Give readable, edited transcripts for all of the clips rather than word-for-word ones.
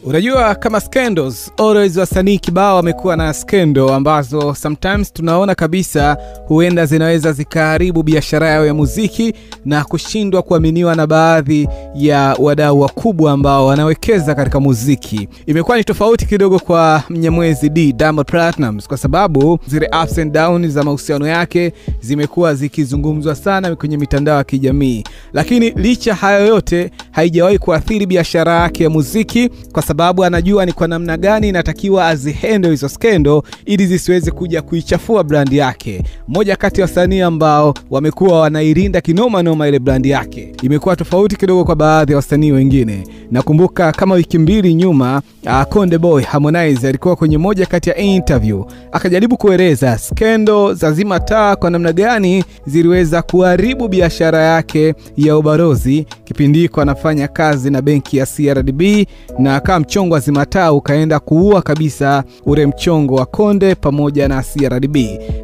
Unajua kama scandals, always wasanii kibao wamekuwa na scandal ambazo sometimes tunaona kabisa huenda zinaweza zikaharibu biashara yao ya muziki na kushindwa kuaminiwa na baadhi ya wadau wakubwa ambao wanawekeza katika muziki. Imekuwa ni tofauti kidogo kwa Mnyamwezi D, Diamond Platnumz, kwa sababu zile ups and downs za mahusiano yake zimekuwa zikizungumzwa sana kwenye mitandao ya kijamii. Lakini licha hayo yote haijawahi kuathiri biashara yake ya muziki, kwa sababu anajua ni kwa namna gani inatakiwa azihendo hizo skendo ili zisiweze kuja kuichafua brand yake. Moja kati ya wasanii ambao wamekuwa wanairinda kinoma noma ile brand yake. Imekuwa tofauti kidogo kwa baadhi ya wasanii wengine. Nakumbuka kama wiki mbili nyuma, Konde Boy Harmonize alikuwa kwenye moja kati ya interview akajaribu kueleza skendo za Zima Taa kwa namna gani ziliweza kuharibu biashara yake ya ubalozi kipindi hiko anafanya kazi na benki ya CRDB, na kama mchongo wa Zima Taa ukaenda kuua kabisa ule mchongo wa Konde pamoja na CRDB.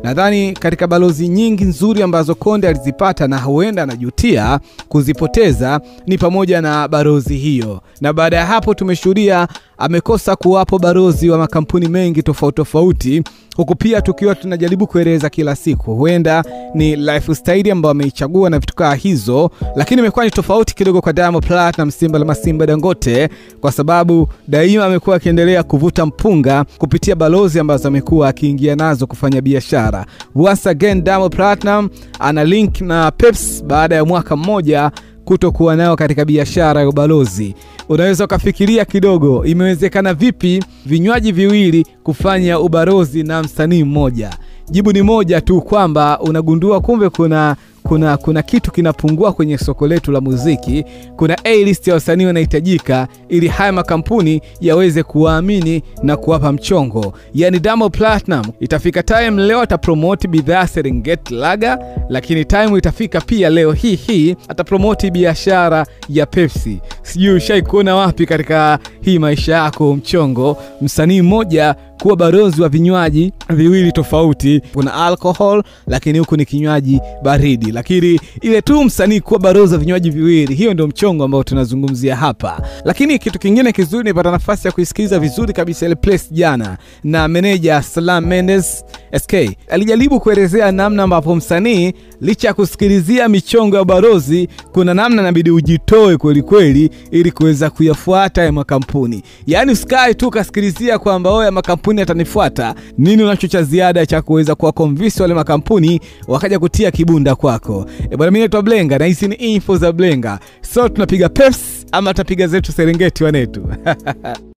Nadhani katika balozi nyingi nzuri ambazo Konde alizipata na huenda anajutia kuzipoteza ni pamoja na balozi hiyo. Na baada ya hapo tumeshuhudia amekosa kuwapo balozi wa makampuni mengi tofauti tofauti, huku pia tukiwa tunajaribu kueleza kila siku huenda ni lifestyle ambayo ameichagua na vitu kama hizo. Lakini imekuwa ni tofauti kidogo kwa Diamond Platnumz, Simba la Masimba Dangote, kwa sababu daima amekuwa akiendelea kuvuta mpunga kupitia balozi ambazo amekuwa akiingia nazo kufanya biashara. Once again Diamond Platnumz ana link na Pepsi baada ya mwaka mmoja kutokuwa nao katika biashara ya ubalozi. Unaweza ukafikiria kidogo, imewezekana vipi vinywaji viwili kufanya ubalozi na msanii mmoja? Jibu ni moja tu, kwamba unagundua kumbe kuna kitu kinapungua kwenye soko letu la muziki. Kuna A-list ya wasanii wanahitajika ili haya makampuni yaweze kuwaamini na kuwapa mchongo. Yani Diamond Platnumz itafika time leo atapromote bidhaa Serengeti Lager, lakini time itafika pia leo hii atapromote biashara ya Pepsi. Sijui ushai kuona wapi katika hii maisha yako mchongo msanii mmoja kuwa balozi wa vinywaji viwili tofauti. Kuna alcohol lakini huku ni kinywaji baridi. Lakini ile tu msanii kuwa balozi wa vinywaji viwili, hiyo ndio mchongo ambao tunazungumzia hapa. Lakini kitu kingine kizuri, nilipata nafasi ya kuisikiliza vizuri kabisa ile place jana na meneja Salam Mendes SK alijaribu kuelezea namna ambapo msanii licha ya kusikilizia michongo ya balozi, kuna namna inabidi ujitoe kweli kweli ili kuweza kuyafuata ya makampuni. Yaani usikae tu kasikilizia kwamba oya makampuni atanifuata. Nini unacho cha ziada cha kuweza kuwa convince wale makampuni wakaja kutia kibunda kwako? Bwana, mimi naitwa Blenga na hizi ni info za Blenga. So tunapiga Pepsi ama tutapiga zetu Serengeti wanetu.